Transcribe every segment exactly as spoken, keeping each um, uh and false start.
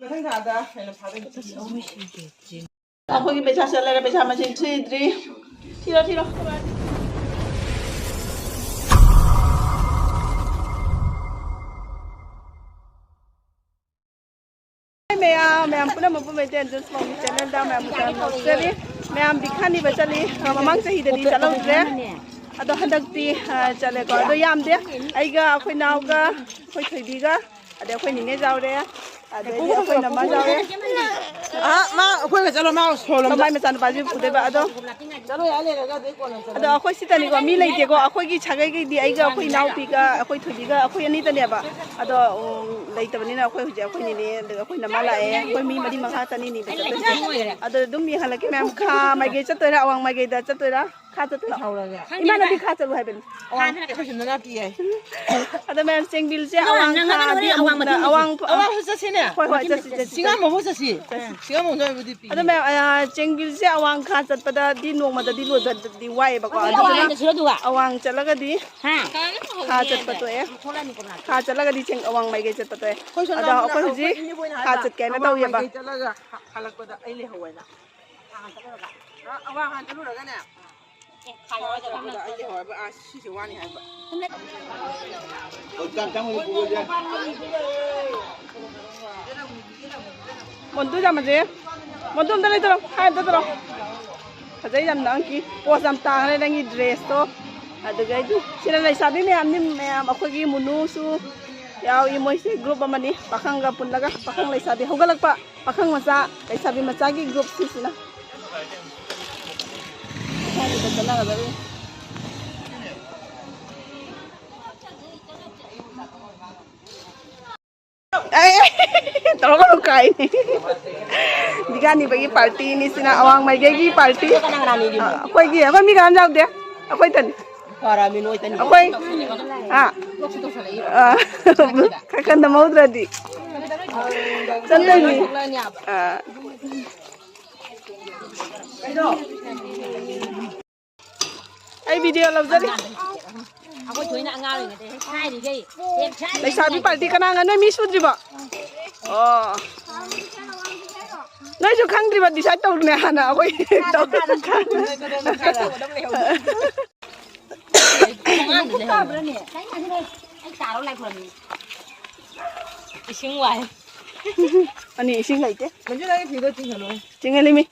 ꯃꯊꯪ ꯊꯥꯗ ꯍꯦꯟꯅ ꯐꯥꯗꯣꯏꯅꯤ꯫ ꯑꯩꯈꯣꯏꯒꯤ ꯄꯩꯁꯥ ꯆꯠꯂꯒ ꯄꯩꯁꯥ ꯃꯁꯤꯡ ꯊꯤꯗ꯭ꯔꯤ꯫ ꯊꯤꯔꯣ, ꯊꯤꯔꯣ꯫ ꯃꯌꯥꯝ, ꯃꯌꯥꯝ ꯄꯨꯝꯅꯃꯛꯄꯨ ꯃꯩꯇꯩ ꯑꯟꯖꯨꯁ ꯃꯣꯝꯒꯤ ꯆꯦꯅꯦꯜꯗ ꯃꯌꯥꯝꯕꯨ ꯇꯔꯥꯝꯅ ꯑꯣꯛꯆꯔꯤ꯫ ꯃꯌꯥꯝ ꯕꯤꯈꯥ ꯅꯤꯕ ꯆꯠꯂꯤ꯫ ꯃꯃꯥꯡ ꯆꯍꯤꯗꯗꯤ ꯆꯠꯍꯧꯗ꯭ꯔꯦ꯫ ꯑꯗꯣ ꯍꯟꯗꯛꯇꯤ, ꯑ, ꯆꯠꯂꯦꯀꯣ꯫ ꯑꯗꯣ ꯌꯥꯝꯗꯦ꯫ ꯑꯩꯒ, ꯑꯩꯈꯣꯏ ꯅꯥꯎꯒ, ꯑꯩꯈꯣꯏ ꯊꯣꯏꯕꯤꯒ, ꯑꯗꯩ ꯑꯩꯈꯣꯏ ꯅꯤꯅꯦ ꯌꯥꯎꯔꯦ꯫ ꯑꯗꯩꯗꯤ ꯑꯩꯈꯣꯏ ꯅꯃ ꯌꯥꯎꯔꯦ꯫ ꯑ, ꯃꯥ ꯑꯩꯈꯣꯏꯒ ꯆꯠꯂꯣ, ꯃꯥ ꯁꯣꯜꯂꯣꯝꯗ꯫ ꯃꯥꯏ ꯃꯆꯥꯅꯨꯄꯥꯁꯤ ꯄꯨꯗꯣꯏꯕ꯫ ꯑꯗꯣ, ꯆꯠꯂꯣ, ꯌꯥ ꯂꯩꯔꯒ ꯑꯗꯩ ꯀꯣꯟꯅ ꯆꯠꯂꯣ꯫ ꯑꯗꯣ ꯑꯩꯈꯣꯏ ꯁꯤꯗꯅꯤꯀꯣ, ꯃꯤ ꯂꯩꯇꯦꯀꯣ꯫ ꯑꯩꯈꯣꯏꯒꯤ ꯁꯥꯒꯩꯒꯩꯗꯤ ꯑꯩꯒ ꯑꯩꯈꯣꯏ ꯏꯅꯥꯎꯄꯤꯒ ꯑꯩꯈꯣꯏ ꯊꯣꯏꯕꯤꯒ ꯑꯩꯈꯣꯏ ꯑꯅꯤꯗꯅꯦꯕ꯫ ꯑꯗꯣ, ꯎꯝ, ꯂꯩꯇꯕꯅꯤꯅ ꯑꯩꯈꯣꯏ ꯍꯧꯖꯤꯛ ꯑꯩꯈꯣꯏ ꯅꯤꯅꯦ ꯑꯗꯨꯒ ꯑꯩꯈꯣꯏ ꯅꯃ ꯂꯥꯛꯑꯦ꯫ ꯑꯩꯈꯣꯏ ꯃꯤ ꯃꯔꯤ ꯃꯉꯥ ꯆꯠꯅꯤꯅꯦꯕ ꯆꯠꯇꯣꯏꯁꯦ꯫ ꯑꯗꯣ ꯑꯗꯨꯝ ꯌꯦꯡꯍꯜꯂꯛꯀꯦ ꯃꯌꯥꯝ꯫ ꯈꯥ ꯃꯥꯏꯀꯩ ꯆꯠꯇꯣꯏꯔꯥ, ꯑꯋꯥꯡ ꯃꯥꯏꯀꯩꯗ ꯆꯠꯇꯣꯏꯔꯥ? ꯈꯥ ꯆꯠꯇꯣꯏꯔꯥ? ꯏꯃꯥꯟꯅꯕꯤ ꯈꯥ ꯆꯠꯂꯨ ꯍꯥꯏꯕꯅꯤ꯫ ꯑꯋꯥꯡ ꯈꯥ ꯆꯠꯂꯨ ꯍꯥꯏꯕꯅꯤ꯫ ꯑꯗꯣ ꯃꯌꯥꯝ ꯆꯦꯡꯕꯤꯜꯁꯦ ꯑꯋꯥꯡ ꯈꯥꯗꯤ ꯑꯃꯨꯛꯅ ꯑꯋꯥꯡ ꯐ-, ꯑꯋꯥꯡ ꯆꯠꯁꯤꯅꯦ꯫ ꯍꯣꯏ, ꯍꯣꯏ, ꯆꯠꯁꯤ, ꯆꯠꯁꯤ, ꯆꯠꯁꯤ꯫ ꯁꯤꯡꯉꯥꯝꯕ ꯐꯥꯎ ꯆꯠꯁꯤ꯫ ꯆꯠꯁꯤ꯫ ꯁꯤꯡꯉꯥꯝꯕ ꯐꯥꯎ ꯅꯣꯏꯕꯨꯗꯤ ꯄꯤꯛꯏ꯫ ꯑꯗꯣ ꯃꯌꯥꯝ, ꯑ, ꯆꯦꯡꯕꯤꯜꯁꯦ ꯑꯋꯥꯡ ꯈꯥ ꯆꯠꯄꯗꯗꯤ ꯅꯣꯡꯃꯗꯗꯤ ꯂꯣꯏꯕꯗꯤ ꯋꯥꯏꯑꯦꯕꯀꯣ꯫ ꯑꯗꯨꯗꯨꯅ ꯑꯋꯥꯡ ꯆꯠꯂꯒꯗꯤ ꯍꯥ? ꯈꯥ ꯆꯠꯄ ꯇꯣꯛꯑꯦ꯫ ꯈꯥ ꯆꯠꯂꯒꯗꯤ ꯆꯦꯡ ꯑꯋꯥꯡ ꯃꯥꯏꯀꯩ ꯆꯠꯄ ꯇꯣꯛꯑꯦ꯫ ꯑꯩꯈꯣꯏ ꯁꯣꯝ ꯑꯗꯣ ꯅꯥꯀꯟꯗ ꯑꯩꯈꯣꯏ ꯍꯧꯖꯤꯛ ꯑꯩꯈꯣꯏ ꯏꯅꯦ ꯍꯣꯏꯅ ꯈꯥ ꯍꯥꯏꯕ, ꯆꯠꯀꯦ ꯍꯥꯏꯅ ꯑꯋꯥꯡ ꯇꯧꯔꯤꯑꯕ꯫ ꯃꯥꯏꯀꯩ ꯆꯠꯂꯒ ꯍꯜꯂꯛꯄꯗ ꯑꯩ ꯂꯩꯍꯧꯋꯦꯅ꯫ ꯑ, ꯑꯋꯥꯡ ꯍꯥꯟ ꯆꯠꯂꯨꯔꯒꯅꯦ꯫ ꯑꯩ ꯂꯩꯍꯧꯋꯦꯕ꯫ ꯑ, ꯁꯤꯁꯦ ꯋꯥꯅꯤ ꯍꯥꯏꯕ꯫ ꯃꯣꯟꯇꯨ ꯌꯥꯝꯃꯁꯦ꯫ ꯃꯣꯟꯇꯨ ꯑꯝꯇ ꯂꯩꯇꯔꯣ? ꯍꯥꯏ ꯑꯝꯇ ꯇꯧꯔꯣ꯫ ꯐꯖꯩ ꯌꯥꯝꯅ ꯅꯪꯒꯤ ꯄꯣꯁ ꯌꯥꯝ ꯇꯥꯈ꯭ꯔꯦ ꯅꯪꯒꯤ ꯗ꯭ꯔꯦꯁꯇꯣ꯫ ꯑꯗꯨꯒꯩꯗꯤ ꯁꯤꯅ ꯂꯩꯁꯥꯕꯤ ꯃꯌꯥꯝꯅꯤ, ꯃꯌꯥꯝ ꯑꯩꯈꯣꯏꯒꯤ ꯃꯨꯅꯨꯁꯨ ꯌꯥꯎꯏ꯫ ꯃꯣꯏꯁꯦ ꯒ꯭ꯔꯨꯞ ꯑꯃꯅꯤ, ꯄꯥꯈꯪꯒ ꯄꯨꯜꯂꯒ ꯄꯥꯈꯪ ꯂꯩꯁꯥꯕꯤ ꯍꯧꯒꯠꯂꯛꯄ ꯄꯥꯈꯪ ꯃꯆꯥ, ꯂꯩꯁꯥꯕꯤ ꯃꯆꯥꯒꯤ ꯒ꯭ꯔꯨꯞ ꯁꯤꯁꯤꯅ꯫ ꯑꯦ, ꯇꯧꯔꯛꯀꯅꯨ ꯀꯥꯏꯅꯤ꯫ ꯕꯤꯒꯥꯅꯤꯕꯒꯤ ꯄꯥꯔꯇꯤꯅꯤ ꯁꯤꯅ, ꯑꯋꯥꯡ ꯃꯥꯏꯀꯩꯒꯤ ꯄꯥꯔꯇꯤ꯫ ꯀꯅꯥ ꯀꯅꯥꯅꯤ? ꯑ, ꯑꯩꯈꯣꯏꯒꯤ, ꯑꯩꯈꯣꯏ ꯃꯤ ꯀꯅꯥꯝ ꯌꯥꯎꯗꯦ, ꯑꯩꯈꯣꯏꯇꯅꯤ꯫ ꯐꯔꯃꯤ ꯅꯣꯏꯇꯅꯤ꯫ ꯑꯩꯈꯣꯏ, ꯑ, ꯑ, ꯈꯔ ꯈꯟ ꯅꯝꯍꯧꯗ꯭ꯔꯗꯤ꯫ ꯆꯠꯇꯣꯏꯅꯤ꯫ ꯑ꯫ ꯑꯩ ꯚꯤꯗꯤꯑꯣ ꯂꯧꯖꯔꯤ꯫ ꯑꯩꯈꯣꯏ ꯊꯣꯏꯅ ꯑꯉꯥꯡ ꯑꯣꯏꯔꯤꯉꯩꯗ ꯍꯦꯛ ꯁꯥꯏꯔꯤꯈꯩ, ꯍꯦꯛ ꯁꯥꯏꯔꯤꯈꯩ ꯂꯩꯁꯥꯕꯤ ꯄꯥꯔꯇꯤ ꯀꯅꯥ ꯀꯅꯥ? ꯅꯣꯏ ꯃꯤ ꯁꯨꯗ꯭ꯔꯤꯕꯣ? ꯑꯣ꯫ ꯑꯩꯁꯨ ꯈꯪꯗ꯭ꯔꯤꯕ, decide ꯇꯧꯔꯨꯅꯦ ꯍꯥꯟꯅ ꯑꯩꯈꯣꯏ ꯇꯧ-, ꯏꯁꯤꯡ ꯋꯥꯏ꯫ ꯑꯅꯤ ꯏꯁꯤꯡ ꯂꯩꯇꯦ꯫ ꯃꯟꯖꯨ, ꯅꯪꯒꯤ ꯐꯤꯗꯣ ꯆꯤꯡꯍꯜꯂꯣ꯫ ꯆꯤꯡꯍꯜꯂꯤꯃꯤ꯫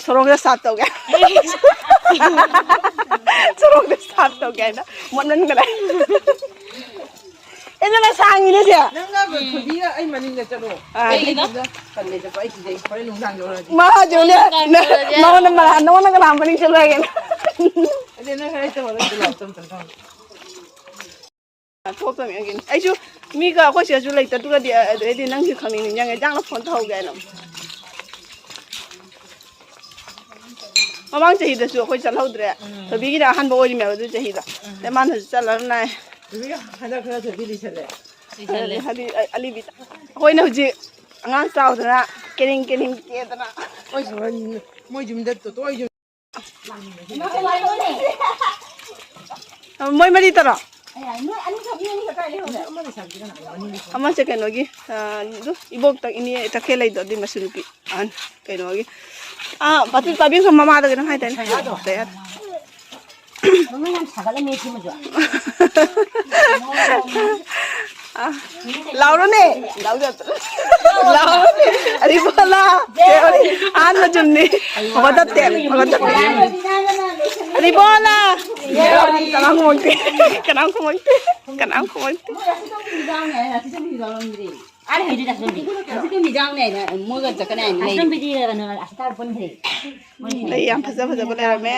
ꯁꯣꯔꯣꯛꯇ ꯁꯥꯞ ꯇꯧꯒꯦ꯫ ꯁꯣꯔꯣꯛꯇ ꯁꯥꯞ ꯇꯧꯒꯦ ꯍꯥꯏꯅ ꯃꯣꯠꯃꯟꯈꯔꯦ꯫ ꯑꯦ, ꯅꯪꯅ ꯁꯥꯡꯉꯤꯅꯦ ꯁꯦ꯫ ꯅꯪꯒ ꯊꯣꯏꯕꯤꯒ ꯑꯩ ꯃꯅꯤꯡꯗ ꯆꯠꯂꯣ꯫ ꯑꯥ꯫ ꯑꯩ ꯏꯊꯟꯗ ꯇꯜꯂꯦ ꯆꯠꯄ, ꯑꯩ ꯀꯤꯖꯩ꯫ ꯍꯣꯔꯦꯟ ꯅꯨꯡꯗꯥꯡ ꯌꯧꯔꯗꯤ꯫ ꯃꯥꯁꯨꯅꯦ, ꯅ-, ꯃꯉꯣꯟꯗ ꯃꯔꯥ-, ꯅꯉꯣꯟꯗ ꯀꯅꯥ ꯃꯅꯤꯡ ꯆꯠꯂꯨ ꯍꯥꯏꯒꯦ? ꯑꯗꯨ ꯅꯪ ꯍꯣꯔꯦꯟ ꯇꯧꯔꯒ ꯑꯗꯨ ꯂꯥꯎ ꯇꯝ ꯇꯝ ꯇꯝ꯫ ꯊꯣꯛꯇꯕꯅꯤ ꯑꯩꯒꯤꯅꯤ꯫ ꯑꯩꯁꯨ ꯃꯤꯒ ꯑꯩꯈꯣꯏ ꯁꯤꯗꯁꯨ ꯂꯩꯇꯗꯨꯒꯗꯤ, ꯑꯗꯨꯗꯩꯗꯤ ꯅꯪꯁꯨ ꯈꯪꯅꯤꯡ ꯅꯤꯡꯁꯤꯡꯉꯦ, ꯏꯟꯖꯥꯡꯅ ꯐꯣꯟ ꯇꯧꯍꯧꯒꯦ ꯍꯥꯏꯅ꯫ ꯃꯃꯥꯡ ꯆꯍꯤꯗꯁꯨ ꯑꯩꯈꯣꯏ ꯆꯠꯍꯧꯗ꯭ꯔꯦ꯫ ꯊꯣꯏꯕꯤꯒꯤꯗ ꯑꯍꯥꯟꯕ ꯑꯣꯏꯔꯤꯃꯦꯕ ꯑꯗꯨ ꯆꯍꯤꯗ꯫ ꯑꯗꯩ ꯃꯥꯅꯁꯨ ꯆꯠꯂꯔꯣꯏ ꯅꯥꯏ꯫ ꯊꯣꯏꯕꯤ ꯍꯟꯗꯛ ꯈꯔ ꯊꯣꯏꯕꯤ ꯂꯤꯁꯜꯂꯦ꯫ ꯍꯥꯏꯗꯤ ꯑ-, ꯑꯂꯤꯕꯤ꯫ ꯑꯩꯈꯣꯏꯅ ꯍꯧꯖꯤꯛ ꯑꯉꯥꯡ ꯆꯥꯎꯗꯅ ꯀꯦꯅꯤꯡ ꯀꯦꯅꯤꯡ ꯀꯦꯗꯅ꯫ ꯃꯣꯏ ꯁꯨꯝ ꯃꯣꯏ ꯌꯨꯝꯗ ꯇꯣ-, ꯇꯣꯏ ꯌꯨꯝ꯫ ꯃꯣꯏ ꯃꯔꯤ ꯇꯔꯣ? ꯑꯃꯁꯦ ꯀꯩꯅꯣꯒꯤ, ꯑ, ꯑꯗꯨ ꯏꯕꯣꯛꯇ ꯏꯅꯦ ꯇꯈꯦꯜ ꯂꯩꯗꯣ ꯑꯗꯨꯏ ꯃꯁꯨ ꯅꯨꯄꯤ ꯑꯍꯟ ꯀꯩꯅꯣꯒꯤ꯫ ꯑꯥ, ꯄꯥꯕꯤ-, ꯄꯥꯕꯤꯡꯈꯣꯛ ꯃꯃꯥꯗ ꯀꯩꯅꯣꯝ ꯍꯥꯏꯗꯥꯏꯅꯦ? ꯗꯌꯥ꯫ ꯃꯃꯤꯡ ꯌꯥꯝ ꯁꯥꯒꯠꯂꯝꯃꯦ ꯁꯤꯃꯁꯨ꯫ ꯑ, ꯂꯥꯎꯔꯣꯅꯦ! ꯂꯥꯎꯔꯣꯅꯦ! ꯑꯔꯤꯕꯣꯂꯥ! ꯑꯍꯥꯟꯕ ꯆꯨꯝꯅꯤ꯫ ꯐꯒꯠꯇꯠꯇꯦ, ꯐꯒꯠꯇꯠꯇꯦ꯫ ꯑꯔꯤꯕꯣꯂꯥ! ꯀꯅꯥꯝ ꯈꯨꯝꯃꯛꯇꯦ꯫ ꯀꯅꯥꯝ ꯈꯨꯝꯃꯛꯇꯦ꯫ ꯀꯅꯥꯝ ꯈꯨꯝꯃꯛꯇꯦ꯫ ꯑꯥ ꯂꯩꯍꯧꯔꯤ ꯗꯥ ꯆꯟꯕꯤ꯫ ꯗꯥ ꯆꯟꯕꯤꯗꯤ ꯀꯩꯅꯣ ꯑꯁꯤꯇꯥꯔ ꯄꯨꯟꯈ꯭ꯔꯦ꯫ ꯂꯩ ꯌꯥꯝ ꯐꯖ ꯐꯖꯕ ꯂꯩꯔꯝꯃꯦ꯫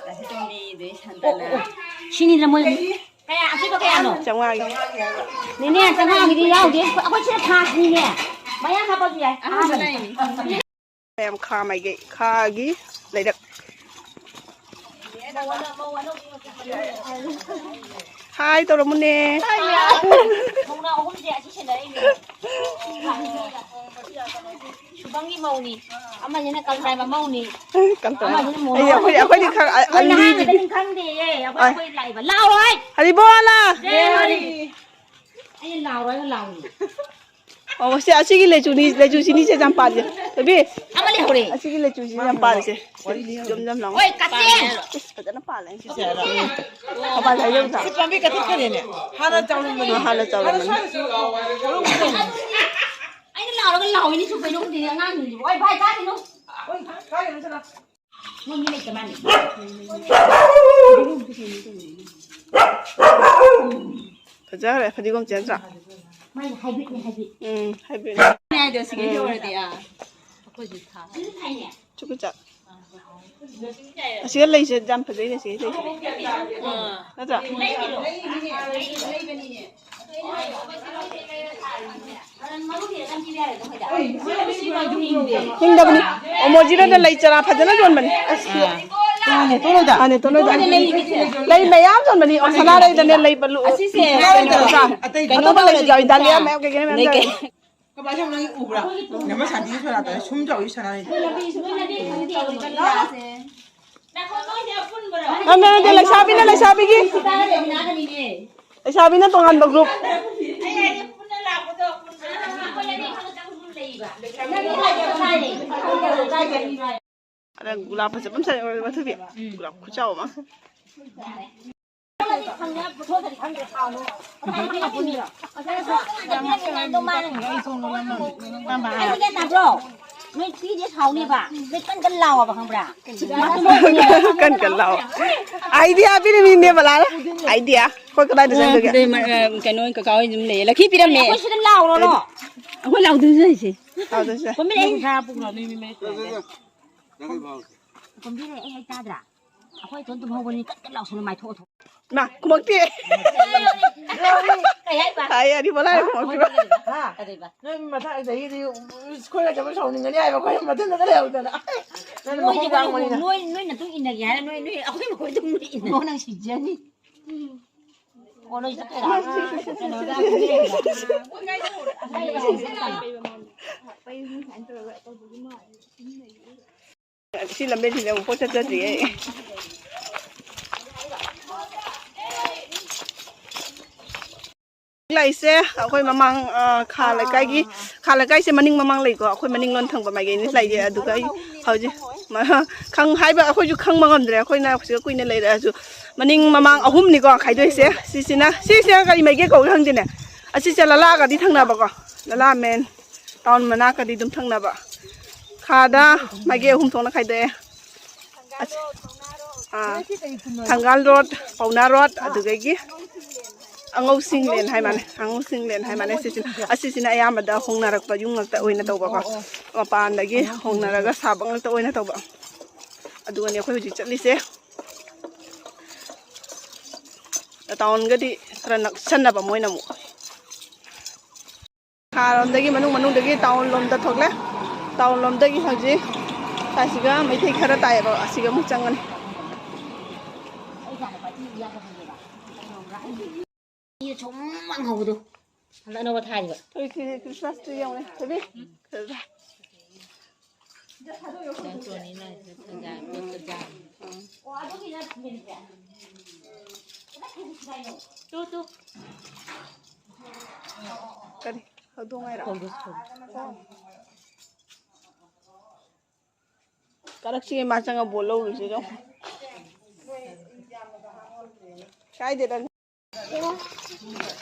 ꯗꯥ ꯆꯟꯕꯤꯗꯩ ꯁꯟꯇꯥꯅ꯫ ꯁꯤꯅꯤꯗꯅ ꯃꯣꯏ ꯀꯌꯥ, ꯑꯁꯤꯕ ꯀꯌꯥꯅꯣ? ꯆꯥꯝꯃꯉꯥꯒꯤ꯫ ꯅꯦꯅꯦ, ꯆꯥꯝꯃꯉꯥꯒꯤꯗꯤ ꯌꯥꯎꯗꯦ꯫ ꯑꯩꯈꯣꯏ ꯁꯤꯗ ꯐꯥꯁꯅꯤꯅꯦ꯫ ꯃꯌꯥ ꯍꯥꯞꯄꯁꯨ ꯌꯥꯏ꯫ ꯑꯍꯥꯟꯕ ꯂꯩꯅꯤ꯫ ꯃꯌꯥꯝ ꯈꯥ ꯃꯥꯏꯒꯩ, ꯈꯥꯒꯤ ꯂꯩꯔꯛ꯫ ꯍꯥꯏ ꯇꯧꯔꯝꯃꯨꯅꯦ꯫ ꯃꯧꯅꯥ ꯑꯍꯨꯝꯁꯦ ꯑꯁꯤ ꯁꯦꯟꯅꯔꯛꯏꯅꯦ꯫ ꯁꯨꯕꯝꯒꯤ ꯃꯧꯅꯤ, ꯑꯃꯁꯤꯅ ꯀꯪꯂꯥꯏ ꯃꯃꯧꯅꯤ, ꯀꯪꯇ꯭ꯔꯥ꯫ ꯑꯃꯁꯤꯅ ꯃꯧ꯫ ꯑꯩ, ꯑꯩꯈꯣꯏ, ꯑꯩꯈꯣꯏꯗꯤ ꯈꯪ-, ꯑ-, ꯑꯩꯈꯣꯏ ꯅꯍꯥ ꯑꯂꯤꯕꯤ꯫ ꯉꯥꯛꯇꯅꯤ ꯈꯪꯗꯦꯌꯦ, ꯑꯩꯈꯣꯏ, ꯑꯩꯈꯣꯏ ꯂꯥꯛꯏꯕ꯫ ꯂꯥꯛꯑꯣ ꯍꯥꯏ! ꯍꯔꯤꯕꯣꯂꯥ! ꯑꯩꯅ ꯂꯥꯎꯔꯒ ꯂꯥꯎꯅꯤ꯫ ꯑꯣ, ꯁꯤ ꯑꯁꯤꯒꯤ ꯂꯩꯆꯨꯅꯤ, ꯂꯩꯆꯨꯁꯤꯅꯤ ꯁꯦ ꯌꯥꯝ ꯄꯥꯜꯂꯤꯁꯦ꯫ ꯕꯦꯕꯤ, ꯑꯃ ꯂꯩꯍꯧꯔꯦ꯫ ꯑꯁꯤꯒꯤ ꯂꯩꯆꯨꯁꯤ ꯌꯥꯝ ꯄꯥꯜꯂꯤꯁꯦ꯫ ꯁꯤ ꯖꯝ ꯖꯝ ꯂꯥꯎ꯫ ꯍꯣꯏ, ꯀꯛꯆꯦꯡ꯫ ꯏꯁ, ꯐꯖꯅ ꯄꯥꯜꯂꯦ ꯁꯤꯁꯦ꯫ ꯃꯄꯥꯟ ꯁꯥꯏꯗ ꯌꯧꯗ꯭ꯔꯥ? ꯁꯤ ꯄꯥꯝꯕꯤ ꯀꯛꯊꯠꯈ꯭ꯔꯦꯅꯦ꯫ ꯍꯥꯟꯅ ꯆꯥꯎꯔꯝꯕꯅꯤ꯫ ꯑꯥ, ꯍꯥꯟꯅ ꯆꯥꯎꯔꯝꯕꯅꯤ꯫ ꯍꯥꯟꯅ ꯁ꯭ꯋꯥꯏꯗꯁꯨ ꯍꯧꯔꯝꯕꯅꯤ꯫ ꯑꯩꯅ ꯂꯥꯎꯔꯒ ꯂꯥꯎꯏꯅꯤ ꯁꯨꯝ ꯀꯩꯅꯣ ꯈꯪꯗꯦ ꯑꯉꯥꯡꯁꯤꯡꯁꯤꯕꯨ꯫ ꯑꯩ ꯚꯥꯏ ꯀꯥꯏꯗꯅꯣ? ꯍꯣꯏ, ꯀꯥꯏꯗꯅꯣ ꯆꯠꯂꯣ꯫ ꯃꯣꯏ ꯃꯤ ꯂꯩꯇ ꯃꯥꯜꯂꯦ꯫ ꯐꯖꯈ꯭ꯔꯦ, ꯐꯗꯤꯒꯣꯝ ꯆꯦꯟꯗ꯭ꯔꯥ? ꯃꯥꯏ ꯍꯥꯏꯕ꯭ꯔꯤꯠꯅꯦ, ꯍꯥꯏꯕ꯭ꯔꯤꯠ꯫ ꯎꯝ, ꯍꯥꯏꯕ꯭ꯔꯤꯠꯅꯦ꯫ ꯍꯥꯏꯗꯣ ꯁꯤꯒꯩ ꯎꯝ꯫ ꯌꯧꯔꯗꯤ, ꯑꯥ꯫ ꯑꯩꯈꯣꯏꯁꯨ ꯊꯥ꯫ ꯆꯨꯀꯨ ꯆꯥꯛ꯫ ꯑꯁꯤꯒ ꯂꯩꯁꯦ ꯌꯥꯝ ꯐꯖꯩꯅꯦ, ꯁꯤꯒꯤ ꯂꯩꯁꯦ꯫ ꯑꯥ꯫ ꯅꯠꯇ꯭ꯔꯥ? ꯂꯩꯕꯅꯤꯅꯦ꯫ ꯍꯤꯡꯗꯕꯅꯤ꯫ ꯑꯣꯃꯣꯖꯤꯔꯣꯗ ꯂꯩ ꯆꯔꯥ ꯐꯖꯅ ꯌꯣꯟꯕꯅꯤ꯫ ꯑꯥ꯫ ꯇꯣꯅꯣꯗ꯫ ꯃꯥꯅꯦ, ꯇꯣꯅꯣꯗ꯫ ꯑꯗ ꯂꯩ ꯀꯩꯁꯦ꯫ ꯂꯩ ꯃꯌꯥꯝ ꯌꯣꯟꯕꯅꯤ꯫ ꯑꯣꯁꯅꯥ ꯂꯩꯗꯅꯦ, ꯂꯩ ꯕꯂꯨ꯫ ꯑꯁꯤꯁꯦ ꯀꯩꯅꯣ ꯀꯩꯅꯣ ꯇꯧꯕ ꯇꯧꯕ ꯂꯩꯁꯨ ꯌꯥꯎꯏ꯫ ꯗꯥꯂꯤꯌꯥ ꯂꯩ ꯃꯌꯥꯝ ꯀꯩꯀꯩꯅꯣ ꯃꯌꯥꯝ ꯀꯩ-, ꯌꯥꯎꯏ꯫ ꯀꯃꯥꯏꯅ ꯅꯪ ꯎꯕ꯭ꯔꯥ? ꯅꯃ ꯁꯥꯟꯇꯤ ꯁꯣꯔꯥꯠꯇ ꯁꯨꯝ ꯇꯧꯏ ꯁꯅꯥꯅꯤ꯫ ꯅꯠꯇꯦ, ꯅꯠꯇꯦ, ꯂꯩꯁꯥꯕꯤꯅ ꯂꯩꯁꯥꯕꯤꯒꯤ꯫ ꯂꯩꯁꯥꯕꯤꯅ ꯇꯣꯉꯥꯟꯕ group꯫ ꯑꯗ ꯒꯨꯂꯥꯞ ꯐꯖꯕ ꯑꯃ ꯁꯥꯏ, ꯃꯊꯨꯕꯤ꯫ ꯒꯨꯂꯥꯞ ꯈꯨꯆꯥꯎ ꯑꯃ꯫ ꯅꯣꯏ ꯊ꯭ꯔꯤꯗꯤ ꯁꯥꯎꯅꯦꯕ꯫ ꯅꯣꯏ ꯀꯟ ꯀꯟ ꯂꯥꯎꯑꯣꯕ, ꯈꯪꯕ꯭ꯔꯥ? ꯀꯟ ꯀꯟ ꯂꯥꯎꯑꯣ꯫ Idea ꯄꯤꯔꯤꯃꯤ ꯅꯦꯕꯂꯥꯅ꯫ Idea꯫ ꯑꯩꯈꯣꯏ ꯀꯗꯥꯏꯗ ꯆꯪꯗꯒꯦ? ꯑꯗꯩ ꯃ-, ꯑ, ꯀꯩꯅꯣ, ꯀꯀꯥ ꯍꯣꯏ ꯑꯗꯨꯝ ꯂꯩꯌꯦ꯫ ꯂꯛꯈꯤ ꯄꯤꯔꯝꯃꯦ꯫ ꯑꯩꯈꯣꯏ ꯁꯤꯗ ꯂꯥꯎꯔꯣꯅꯣ꯫ ꯑꯩꯈꯣꯏ ꯂꯥꯎꯗꯣꯏꯁꯦ ꯍꯥꯏꯁꯦ꯫ ꯂꯥꯎꯗꯣꯏꯁꯦ꯫ ꯄꯩꯁꯥ ꯄꯨꯈ꯭ꯔꯣ, ꯅꯣꯏ ꯃꯤ ꯃꯔꯤ ꯄꯨꯔꯛꯑꯒꯦ꯫ ꯀꯣꯝꯕꯤꯔꯦ, ꯑꯩ ꯍꯥꯏ ꯇꯥꯗ꯭ꯔꯥ? ꯑꯩꯈꯣꯏ ꯏꯇꯣꯟ ꯇꯨꯝꯍꯧꯕꯅꯤ, ꯀꯟ ꯀꯟ ꯂꯥꯎꯁꯜꯂꯣ, ꯃꯥꯏ ꯊꯣꯛꯑ ꯊꯣꯛꯑ꯫ ꯃꯥ, ꯈꯨꯃꯛꯇꯦ꯫ ꯀꯩ ꯍꯥꯏꯕ? ꯍꯥꯏ, ꯑꯔꯤꯕ ꯂꯥꯏꯔ ꯈꯨꯃꯛꯇꯦꯕ꯫ ꯍꯥ? ꯀꯩꯗꯧꯕ? ꯅꯣꯏ ꯃꯊꯪ ꯆꯍꯤꯗꯤ ꯑꯩꯈꯣꯏꯒ ꯆꯠꯄ ꯁꯥꯎꯅꯤꯡꯒꯅꯤ ꯍꯥꯏꯕ, ꯑꯩꯈꯣꯏ ꯃꯊꯟꯗ ꯂꯩꯍꯧꯗꯅ꯫ ꯅꯣꯏꯒꯤ ꯃꯈꯣꯡ ꯃꯇꯨꯡ, ꯍꯥꯡꯕꯅꯤꯅ꯫ ꯅꯣꯏ, ꯅꯣꯏ ꯅꯇꯨꯡ ꯏꯟꯅꯒꯦ ꯍꯥꯏꯔ ꯅꯣꯏ, ꯅꯣꯏ ꯑꯩꯈꯣꯏ ꯃꯈꯣꯡ ꯑꯗꯨꯝ ꯏꯟꯅ꯫ ꯅꯪ ꯁꯤꯖꯅꯤ꯫ ꯑꯣ, ꯅꯣꯏ ꯆꯠꯇꯣꯏꯔꯥ? ꯀꯩꯅꯣꯗ꯫ ꯁꯤ ꯂꯝꯕꯦꯟꯁꯤꯗ ꯑꯃꯨꯛ ꯄꯣꯠ ꯆꯠꯆꯗ꯭ꯔꯤꯌꯦ꯫ ꯑꯩꯁꯦ ꯑꯩꯈꯣꯏ ꯃꯃꯥꯡ, ꯑ, ꯈꯥ ꯂꯩꯀꯥꯏꯒꯤ, ꯈꯥ ꯂꯩꯀꯥꯏꯁꯦ ꯃꯅꯤꯡ ꯃꯃꯥꯡ ꯂꯩꯀꯣ, ꯑꯩꯈꯣꯏ ꯃꯅꯤꯡꯂꯣꯟ ꯊꯪꯕ ꯃꯥꯏꯀꯩꯅꯤ ꯂꯩꯁꯦ꯫ ꯑꯗꯨꯒ ꯑꯩ ꯍꯧꯖꯤꯛ ꯃ-, ꯈꯪ-, ꯍꯥꯏꯕ ꯑꯩꯈꯣꯏꯁꯨ ꯈꯪꯕ ꯉꯝꯗ꯭ꯔꯦ, ꯑꯩꯈꯣꯏꯅ ꯍꯧꯖꯤꯛ ꯀꯨꯏꯅ ꯂꯩꯔꯛꯑꯁꯨ꯫ ꯃꯅꯤꯡ ꯃꯃꯥꯡ ꯑꯍꯨꯝꯅꯤꯀꯣ ꯈꯥꯏꯗꯣꯛꯏꯁꯦ꯫ ꯁꯤꯁꯤꯅ, ꯁꯤꯁꯤꯅ ꯀꯔꯤ ꯃꯥꯏꯀꯩ ꯀꯧꯒꯦ ꯈꯪꯗꯦꯅꯦ꯫ ꯑꯁꯤꯁꯦ ꯂꯂꯥꯒꯗꯤ ꯊꯪꯅꯕꯀꯣ, ꯂꯂꯥ ꯃꯦꯟ ꯇꯥꯎꯟ ꯃꯅꯥꯛꯀꯗꯤ ꯑꯗꯨꯝ ꯊꯪꯅꯕ꯫ ꯈꯥꯗ ꯃꯥꯏꯀꯩ ꯑꯍꯨꯝ ꯊꯣꯛꯅ ꯈꯥꯏꯗꯣꯛꯑꯦ꯫ ꯑꯁ-, ꯑꯥ, ꯊꯪꯒꯥꯜ ꯔꯣꯗ, ꯄꯥꯎꯅꯥ ꯔꯣꯗ, ꯑꯗꯨꯗꯒꯤ ꯑꯉꯧꯁꯤꯡꯂꯦꯟ ꯍꯥꯏ ꯃꯥꯜꯂꯦ, ꯑꯉꯧꯁꯤꯡꯂꯦꯟ ꯍꯥꯏ ꯃꯥꯜꯂꯦ꯫ ꯁꯤꯁꯤꯅ, ꯑꯁꯤꯁꯤꯅ ꯑꯌꯥꯝꯕꯗ ꯍꯣꯡꯅꯔꯛꯄ ꯌꯨꯝ ꯉꯥꯛꯇ ꯑꯣꯏꯅ ꯇꯧꯕꯀꯣ, ꯃꯄꯥꯟꯗꯒꯤ ꯍꯣꯡꯅꯔꯒ ꯁꯥꯕ ꯉꯥꯛꯇ ꯑꯣꯏꯅ ꯇꯧꯕ꯫ ꯑꯗꯨꯒꯅꯤ ꯑꯩꯈꯣꯏ ꯍꯧꯖꯤꯛ ꯆꯠꯂꯤꯁꯦ꯫ ꯇꯥꯎꯟꯒꯗꯤ ꯈꯔ ꯅꯛꯁꯟꯅꯕ ꯃꯣꯏꯅ ꯑꯃꯨꯛ꯫ ꯈꯥꯔꯣꯝꯗꯒꯤ ꯃꯅꯨꯡ ꯃꯅꯨꯡꯗꯒꯤ ꯇꯥꯎꯟ ꯂꯣꯝꯗ ꯊꯣꯛꯂꯦ꯫ ꯇꯥꯎꯟ ꯂꯣꯝꯗꯒꯤ ꯍꯧꯖꯤꯛ ꯁ꯭ꯋꯥꯏꯁꯤꯒ ꯃꯩꯇꯩ ꯈꯔ ꯇꯥꯏꯌꯦꯕ, ꯑꯁꯤꯒ ꯑꯃꯨꯛ ꯆꯪꯉꯅꯤ꯫ ꯁꯨꯝ ꯃꯥꯡꯍꯧꯕꯗꯣ꯫ ꯍꯟꯗꯛ ꯑꯅꯧꯕ ꯊꯥꯔꯤꯕ꯫ ꯍꯧꯖꯤꯛꯇꯤ ꯈ꯭ꯔꯤꯁꯃꯥꯁ ꯇ꯭ꯔꯤ ꯌꯦꯡꯉꯨꯅꯦ, ꯊꯣꯏꯕꯤ꯫ ꯀꯔꯤ? ꯍꯧꯗꯣꯡ ꯍꯥꯏꯔꯣ? ꯀꯥꯔꯛꯁꯤꯒꯤ ꯃꯥ ꯆꯪꯉ ꯕꯣꯜ ꯂꯧꯔꯨꯁꯤꯔꯣ? ꯀꯥꯏꯗꯦꯗ꯫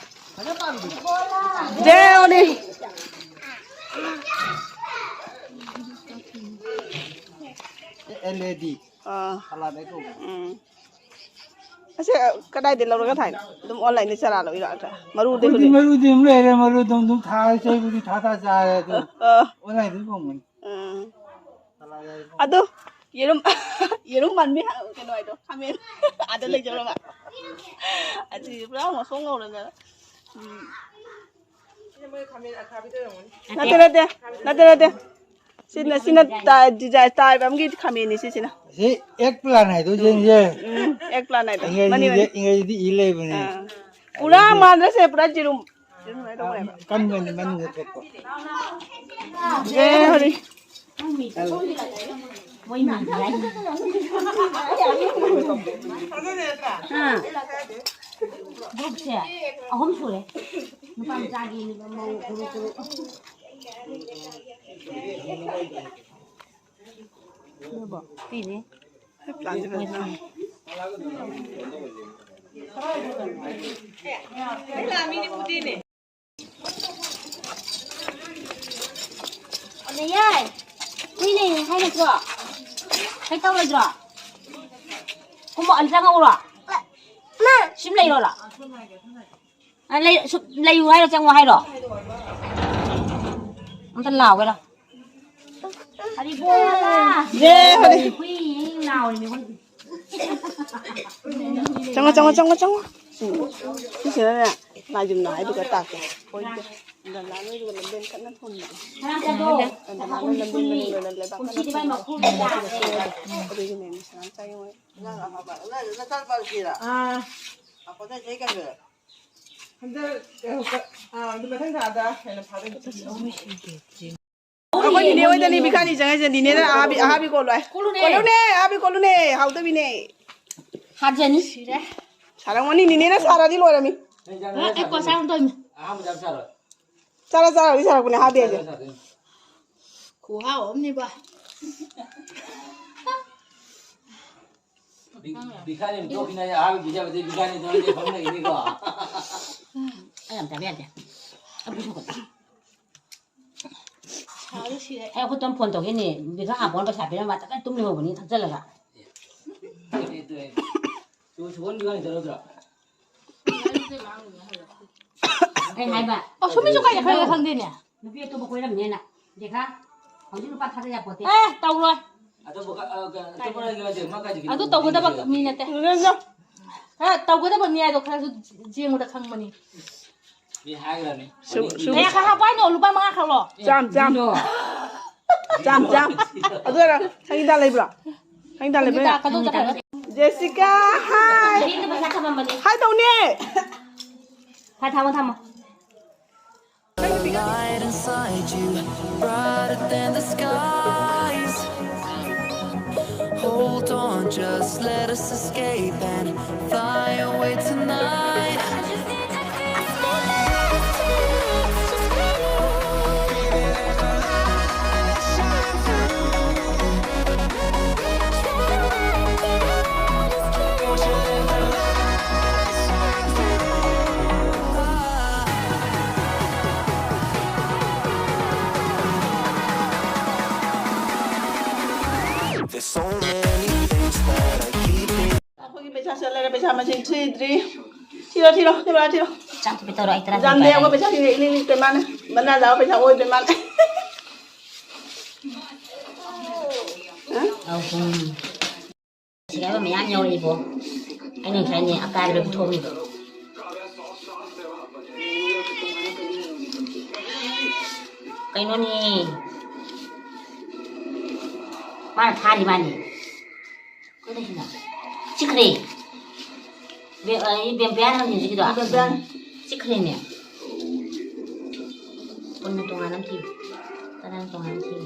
ꯖꯦ ꯑꯣꯅꯤ꯫ ꯑꯦꯜ ꯑꯦ ꯗꯤ꯫ ꯑꯥ꯫ ꯐꯂꯥꯗꯩ ꯀꯧꯕ꯫ ꯎꯝ꯫ ꯑꯁꯦ ꯀꯗꯥꯏꯗꯩ ꯂꯧꯔꯒ ꯊꯥꯏꯅꯣ? ꯑꯗꯨꯝ online ꯗꯩ ꯆꯥꯔꯥ ꯂꯧꯔꯤꯔꯣ? ꯅꯠꯇ꯭ꯔ ꯃꯔꯨꯗꯩ ꯑꯩꯈꯣꯏꯗꯤ ꯍꯨꯜꯂꯤꯔꯣ? ꯃꯔꯨꯗꯤ ꯑꯗꯨꯝ ꯂꯩꯔꯦ, ꯃꯔꯨ ꯑꯗꯨꯝ, ꯑꯗꯨꯝ ꯊꯥꯔꯦ, ꯆꯍꯤ ꯈꯨꯗꯤꯡ ꯊꯥ ꯊꯥ ꯆꯥꯔꯦ ꯑꯗꯨ꯫ ꯑꯥ꯫ Online ꯗꯩ ꯐꯪꯕꯅꯤ꯫ ꯎꯝ꯫ ꯐꯂꯥꯗꯩ ꯐꯪꯕꯅꯤ꯫ ꯑꯗꯨ ꯌꯦꯔꯨꯝ, ꯌꯦꯔꯨꯝ ꯃꯥꯟꯕꯤ ꯀꯩꯅꯣ ꯍꯥꯏꯗꯣ, ꯈꯥꯃꯦꯟ ꯑꯥꯗ ꯂꯩꯖꯧꯔꯕ? ꯑꯁꯤ ꯄꯨꯔꯥ ꯉꯧꯁꯣꯛ ꯉꯧꯔꯗꯅ꯫ ꯎꯝ꯫ ꯅꯠꯇꯦ, ꯅꯠꯇꯦ, ꯅꯠꯇꯦ, ꯅꯠꯇꯦ꯫ ꯁꯤꯅ, ꯁꯤꯅ ꯇꯥ-, design type ꯑꯃꯒꯤ ꯈꯥꯃꯦꯟꯅꯤ ꯁꯤꯁꯤꯅ꯫ ꯁꯤ egg plant ꯍꯥꯏꯗꯣ ꯌꯦꯡꯁꯦ꯫ ꯎꯝ, egg plant ꯍꯥꯏꯗꯣ꯫ ꯃꯅꯤ, ꯏꯪꯒ꯭ꯔꯦꯖꯤꯗ, ꯃꯅꯤ꯫ ꯏꯪꯒ꯭ꯔꯦꯖꯤꯗ ꯏ ꯂꯩꯕꯅꯦ꯫ ꯑꯥ꯫ ꯄꯨꯔꯥ ꯃꯥꯟꯗ꯭ꯔꯁꯦ, ꯄꯨꯔꯥ ꯌꯦꯔꯨꯝ꯫ ꯌꯦꯔꯨꯝ ꯑꯗꯨꯃꯥꯏꯅ ꯇꯧꯕꯅꯦꯕ꯫ ꯀꯟꯕꯅꯤ ꯃꯅꯨꯡꯗ ꯊꯣꯛꯄ꯫ ꯖꯦ ꯍꯔꯤ꯫ ꯃꯣꯏ ꯃꯤꯗꯤ ꯍꯥꯏ꯫ ꯑꯥ꯫ ꯒ꯭ꯔꯨꯞꯁꯦ ꯑꯍꯨꯝ ꯁꯨꯔꯦ꯫ ꯅꯨꯄꯥ ꯃꯆꯥꯒꯤ ꯃꯧ ꯒ꯭ꯔꯨꯞ ꯒ꯭ꯔꯨꯞ꯫ ꯄꯤꯅꯤ꯫ ꯑꯗ ꯌꯥꯏ꯫ ꯍꯨꯏ ꯂꯩꯔꯦ ꯍꯥꯏ ꯅꯠꯇ꯭ꯔꯣ? ꯀꯩ ꯇꯧꯔꯣꯏꯗ꯭ꯔꯣ? ꯀꯨꯝꯃꯣ, ꯑꯝ ꯆꯪꯉꯛꯎꯔꯣ? ꯁꯤꯝ ꯂꯩꯔꯣꯔꯣ? ꯑ, ꯂꯩ-, ꯁꯨꯝ ꯂꯩꯌꯨ ꯍꯥꯏꯔꯣ, ꯆꯪꯉꯣ ꯍꯥꯏꯔꯣ? ꯑꯝꯇ ꯂꯥꯎꯒꯦꯔꯣ? ꯍꯔꯤꯕꯣꯂꯥ! ꯌꯦ, ꯍꯔꯤ꯫ ꯍꯨꯏ ꯂꯥꯎꯔꯤꯅꯦ ꯑꯩꯈꯣꯏꯗꯤ꯫ ꯆꯪꯉꯣ, ꯆꯪꯉꯣ, ꯆꯪꯉꯣ, ꯆꯪꯉꯣ꯫ ꯁꯤꯁꯤꯅꯅꯦ, ꯂꯥꯏꯖꯨꯝꯅ ꯍꯥꯏꯗꯨꯒ ꯇꯥꯛꯀꯦ꯫ ꯍꯣꯏꯗꯦ꯫ ꯗꯂꯥ ꯅꯣꯏꯗꯨꯒ ꯂꯝꯕꯦꯟ ꯀꯟꯅ ꯊꯣꯟꯕ꯫ ꯉꯔꯥꯡ ꯆꯠꯂꯣ꯫ ꯗꯂꯥ ꯅꯣꯏ ꯂꯝꯕꯦꯟ ꯃꯅꯨꯡꯗ ꯂꯩꯕꯥꯛ ꯀꯟꯅ ꯀꯨꯝꯁꯤꯗꯤ ꯃꯥꯏ ꯊꯣꯟꯕ꯫ ꯃꯈꯨ ꯂꯩꯇꯥ꯫ ꯑꯗꯨꯒꯤꯅꯦ, ꯃꯤꯁ ꯉꯔꯥꯡ ꯆꯥꯏ ꯃꯣꯏ꯫ ꯏꯟꯖꯥꯡ ꯑꯍꯥꯎꯕ꯫ ꯅ-, ꯅꯆꯥꯅꯨꯄꯥꯗꯨ ꯁꯤꯔꯥ? ꯑꯥ꯫ ꯑꯥ, ꯄꯣꯠꯆꯩ ꯆꯩ ꯀꯩꯅꯣ? ꯍꯟꯗꯛ, ꯑ, ꯍ-, ꯑ, ꯑꯗꯨ ꯃꯊꯪ ꯊꯥꯗ ꯍꯦꯟꯅ ꯐꯥꯗꯣꯏꯅꯤ꯫ ꯑꯩꯈꯣꯏ ꯅꯤꯅꯦ ꯍꯣꯏꯗꯅꯤ ꯕꯤꯈꯥꯅꯤ ꯆꯪꯉꯛꯏꯁꯦ꯫ ꯅꯤꯅꯦꯅ ꯑꯍꯥꯕꯤ, ꯑꯍꯥꯕꯤ ꯀꯣꯜꯂꯣ ꯍꯥꯏ꯫ ꯀꯣꯜꯂꯨꯅꯦ꯫ ꯀꯣꯜꯂꯨꯅꯦ, ꯑꯍꯥꯕꯤ ꯀꯣꯜꯂꯨꯅꯦ, ꯍꯥꯎꯗꯕꯤꯅꯦ꯫ ꯍꯥꯠꯖꯅꯤ꯫ ꯁꯤꯔꯦ꯫ ꯁꯥꯔꯝꯒꯅꯤ, ꯅꯤꯅꯦꯅ ꯁꯥꯔꯗꯤ ꯂꯣꯏꯔꯝꯃꯤ꯫ ꯑ, ꯑꯩ ꯀꯣꯟ ꯁꯥꯔꯝꯗꯣꯏꯅꯤ꯫ ꯆꯥꯔ ꯆꯥꯔꯗꯤ ꯁꯥꯔꯛꯄꯅꯦ ꯑꯍꯥꯕꯤ ꯍꯥꯏꯁꯦ꯫ ꯈꯨꯍꯥꯎ ꯑꯃꯅꯤꯕ꯫ ꯕꯤ-, ꯕꯤꯈꯥꯅꯤ ꯇꯣꯛꯈꯤꯅ ꯑꯍꯥꯕꯤ ꯄꯤꯖꯕꯗꯤ ꯕꯤꯈꯥꯅꯤ ꯇꯣꯛꯈꯤꯅ ꯐꯝ ꯂꯩꯒꯅꯤꯀꯣ꯫ ꯑꯩ ꯌꯥꯝ ꯆꯥꯕ ꯌꯥꯗꯦ꯫ ꯑꯩ ꯄꯨꯛ ꯁꯧꯒꯠꯂꯦ꯫ ꯁꯥꯕꯗ ꯁꯤꯔꯦ꯫ ꯑꯩ ꯑꯩꯈꯣꯏ ꯇꯣꯝ ꯐꯣꯟ ꯇꯧꯈꯤꯅꯤ꯫ ꯕꯤꯈꯥ ꯍꯥꯞꯄꯣꯅ ꯄꯩꯁꯥ ꯄꯤꯔꯝꯕ ꯇꯞ ꯇꯥꯏ ꯇꯨꯝ ꯂꯩꯍꯧꯕꯅꯤ ꯊꯛꯆꯜꯂꯒ꯫ ꯇꯨ ꯁꯨꯕꯟ ꯕꯤꯈꯥꯅꯤ ꯆꯠꯂꯗ꯭ꯔꯣ? ꯑꯩ ꯍꯥꯏꯕ꯫ ꯑꯣ, ꯁꯨꯝꯃꯤꯁꯨ ꯀꯥꯏꯗ ꯈꯔ ꯈꯪꯗꯦꯅꯦ꯫ ꯅꯨꯄꯤ ꯑꯇꯣꯞꯄ ꯀꯣꯏꯔꯝꯅꯦꯅ꯫ ꯗꯦꯈꯥ, ꯍꯧꯖꯤꯛ ꯅꯨꯄꯥ ꯊꯥꯖ ꯌꯥꯄꯣꯠꯇꯦ꯫ ꯑꯦ, ꯇꯧꯔꯣꯏ꯫ ꯑꯇꯣꯞꯄ ꯀ-, ꯑ, ꯀ-, ꯑꯇꯣꯞꯄ ꯂꯩꯔꯗꯤ ꯃꯥ ꯀꯥꯏ ꯆꯠꯈꯤꯅꯣ? ꯑꯗꯨ ꯇꯧꯒꯗꯕ ꯃꯤ ꯅꯠꯇꯦ꯫ ꯈꯔ ꯇꯧꯒꯗꯕ ꯃꯤ ꯍꯥꯏꯗꯣ ꯈꯔꯁꯨ ꯌꯦꯡꯕꯗ ꯈꯪꯕꯅꯤ꯫ ꯃꯤ ꯍꯥꯏꯈ꯭ꯔꯕꯅꯤ꯫ ꯁꯨ-, ꯁꯨ-, ꯀꯌꯥ ꯈꯛ ꯍꯥꯞꯄ ꯍꯥꯏꯅꯣ? ꯂꯨꯄꯥ ꯃꯉꯥ ꯈꯛꯂꯣ? ꯆꯥꯝ, ꯆꯥꯝ꯫ ꯀꯩꯅꯣ? ꯆꯥꯝ, ꯆꯥꯝ꯫ ꯑꯗꯨ ꯑꯣꯏꯔ ꯁꯪꯒꯤꯇꯥ ꯂꯩꯕ꯭ꯔꯣ? ꯁꯪꯒꯤꯇꯥ ꯂꯩꯕ꯭ꯔꯣ? ꯁꯪꯒꯤꯇꯥ ꯀꯗꯧ ꯆꯠꯈ꯭ꯔꯒꯦ? ꯖꯦꯁꯤꯀꯥ, ꯍꯥꯏ꯫ ꯖꯦꯁꯤꯀꯥ ꯄꯩꯁꯥ ꯊꯝꯃꯝꯕꯅꯤ꯫ ꯍꯥꯏ ꯇꯧꯅꯦ꯫ ꯍꯥꯏ, ꯊꯝꯃꯣ, ꯊꯝꯃꯣ꯫ The light inside you, brighter than the skies. Hold on Just let us escape and fly away tonight. There's so many things that I keep in ꯑꯩꯈꯣꯏꯒꯤ ꯄꯩꯁꯥ ꯆꯠꯂꯒ ꯄꯩꯁꯥ ꯃꯁꯤꯡ ꯊꯤꯗ꯭ꯔꯤ꯫ ꯊꯤꯔꯣ, ꯊꯤꯔꯣ, ꯊꯤꯔꯣ, ꯊꯤꯔꯣ꯫ ꯆꯥꯛ ꯊꯣꯡꯕꯤ ꯇꯧꯔꯣ, ꯑꯩ ꯇꯔꯥ ꯌꯥꯝꯗꯦ, ꯄꯥꯏꯔꯒꯦ꯫ ꯑꯩꯈꯣꯏ ꯄꯩꯁꯥ ꯊꯤꯗꯦ, ꯏꯂꯤꯛ ꯂꯤꯛꯇꯦ ꯃꯥꯅ꯫ ꯃꯅꯥ ꯆꯥꯕ ꯄꯩꯁꯥ ꯑꯣꯏꯗꯦ ꯃꯥꯅ꯫ ꯑꯍꯨꯝ꯫ ꯁꯤꯒꯥꯏꯕ ꯃꯌꯥꯝ ꯌꯥꯎꯔꯛꯏꯕꯣ꯫ ꯑꯩꯅ ꯉꯁꯥꯏꯅꯦ ꯑꯀꯥꯏꯕꯗ ꯄꯨꯊꯣꯛꯑꯝꯃꯤꯕ꯫ ꯀꯩꯅꯣꯅꯦ꯫ ꯃꯥꯅ ꯊꯥꯔꯤ ꯃꯥꯅꯤ꯫ ꯀꯗꯥꯏꯗꯅꯣ? ꯆꯤꯛꯈ꯭ꯔꯦ꯫ ꯕꯦ-, ꯑ, ꯏꯕꯦꯝ ꯕꯦꯟ ꯍꯪꯉꯤ ꯍꯧꯖꯤꯛꯀꯤꯗꯣ? ꯕꯦꯟ, ꯕꯦꯟ꯫ ꯆꯤꯛꯈ꯭ꯔꯦꯅꯦ꯫ ꯄꯨꯟꯅ ꯇꯣꯉꯥꯟꯅ ꯑꯃ ꯊꯤꯌꯨ꯫ ꯇꯔꯥꯅ ꯇꯣꯉꯥꯟꯅ ꯊꯤꯌꯨ꯫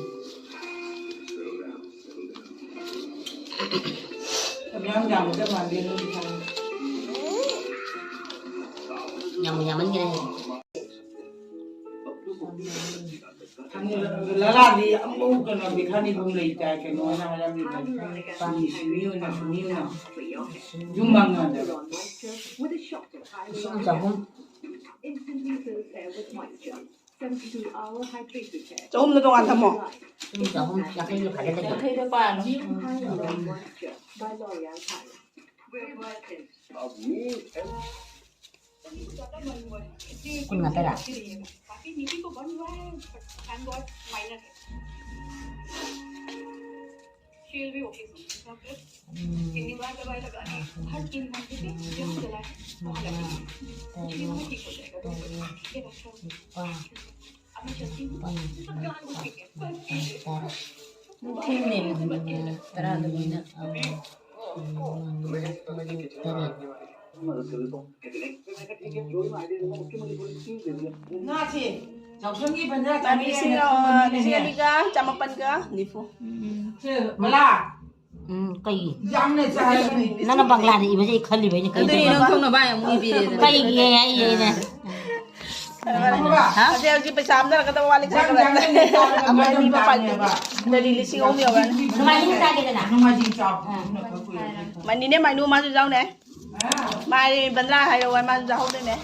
ꯌꯥꯝ ꯌꯥꯝꯒꯗꯕ ꯃꯥꯟꯗꯦ ꯅꯣꯏꯒꯤ ꯊꯥꯡ꯫ ꯌꯥꯝ ꯌꯥꯝꯃꯟꯈ꯭ꯔꯦ꯫ ꯂꯂꯥꯗꯤ ꯑꯃꯨꯛ ꯀꯩꯅꯣ ꯕꯤꯈꯥꯅꯤꯕꯨ ꯂꯩꯇꯥꯏ, ꯀꯩꯅꯣꯅ ꯍꯥꯏꯔꯝꯃꯤꯕ꯫ ꯁꯤꯅꯤ, ꯁꯤꯅꯤꯅ, ꯁꯤꯅꯤꯅ꯫ ꯌꯨꯝ ꯃꯥꯡꯅꯗꯕ꯫ ꯂꯤꯁꯤꯡ ꯆꯍꯨꯝ꯫ ꯆꯍꯨꯝꯗ ꯇꯣꯉꯥꯟ ꯊꯝꯃꯣ꯫ ꯂꯤꯁꯤꯡ ꯆꯍꯨꯝ ꯌꯥꯡꯈꯩꯒꯤ ꯐꯥꯖꯤꯜꯂꯒꯦ꯫ ꯌꯥꯡꯈꯩꯗ ꯄꯥꯜꯂꯣ꯫ ꯀꯨꯟ ꯉꯥꯛꯇꯔꯥ? ꯎꯝ꯫ ꯃꯉꯥ, ꯇꯔꯨꯛ, ꯇꯔꯦꯠ, ꯅꯤꯄꯥꯜ, ꯃꯥꯄꯜ, ꯇꯔꯥ꯫ ꯅꯪ ꯊꯦꯡꯅꯦ꯫ ꯃꯉꯥ, ꯇꯔꯥꯗ ꯂꯣꯏꯅ꯫ ꯑꯍꯨꯝ, ꯃꯉꯥ, ꯇꯔꯨꯛ, ꯇꯔꯦꯠ꯫ ꯉꯥꯁꯦ ꯌꯥꯎꯁꯪꯒꯤ ꯐꯖꯅ ꯆꯥꯕꯤ ꯂꯤꯁꯤꯡ ꯑꯃ, ꯂꯤꯁꯤꯡ ꯑꯅꯤꯒ ꯆꯥꯃꯥꯄꯟꯒ ꯅꯤꯐꯨ꯫ ꯁꯦ, ꯃꯂꯥ꯫ ꯎꯝ, ꯀꯩꯒꯤ? ꯌꯥꯝꯅ ꯆꯥꯏ꯫ ꯅꯪꯅ ꯕꯪꯒ꯭ꯂꯥꯗ ꯏꯕꯁꯦ ꯑꯩ ꯈꯜꯂꯤꯕ ꯑꯩꯅ ꯀꯩ ꯑꯗꯨꯅꯤ, ꯅꯪ ꯇꯧꯔꯤꯅꯣ? ꯊꯣꯡꯅꯕ ꯑꯃꯨꯛ ꯏꯕꯤꯔꯦꯗꯅ꯫ ꯀꯩꯒꯤ ꯍꯥꯏꯌꯦꯅꯦ? ꯍꯧꯖꯤꯛ ꯍꯧꯖꯤꯛ ꯄꯩꯁꯥ ꯑꯃ ꯅꯔꯛꯀꯗꯕ ꯋꯥꯠꯂꯤ ꯈꯔ ꯈꯔ꯫ ꯑꯃ ꯑꯅꯤ ꯄꯥꯜꯂꯤ꯫ ꯗꯗꯤ ꯂꯤꯁꯤꯡ ꯑꯍꯨꯝ ꯌꯧꯔꯅꯤ꯫ ꯅꯣꯡꯃꯥꯏꯖꯤꯡ ꯆꯥꯒꯦꯗꯅ꯫ ꯅꯣꯡꯃꯥꯏꯖꯤꯡ ꯆꯥꯎ꯫ ꯃꯅꯤꯅꯦ ꯃꯥꯏꯅꯨ ꯃꯥꯁꯨ ꯌꯥꯎꯅꯦ꯫ ꯃꯥꯏ ꯕꯟꯗ꯭ꯔꯥ ꯍꯥꯏꯔꯛꯑꯣ ꯃꯥꯁꯨ ꯌꯥꯎꯍꯧꯗꯣꯏꯅꯦ꯫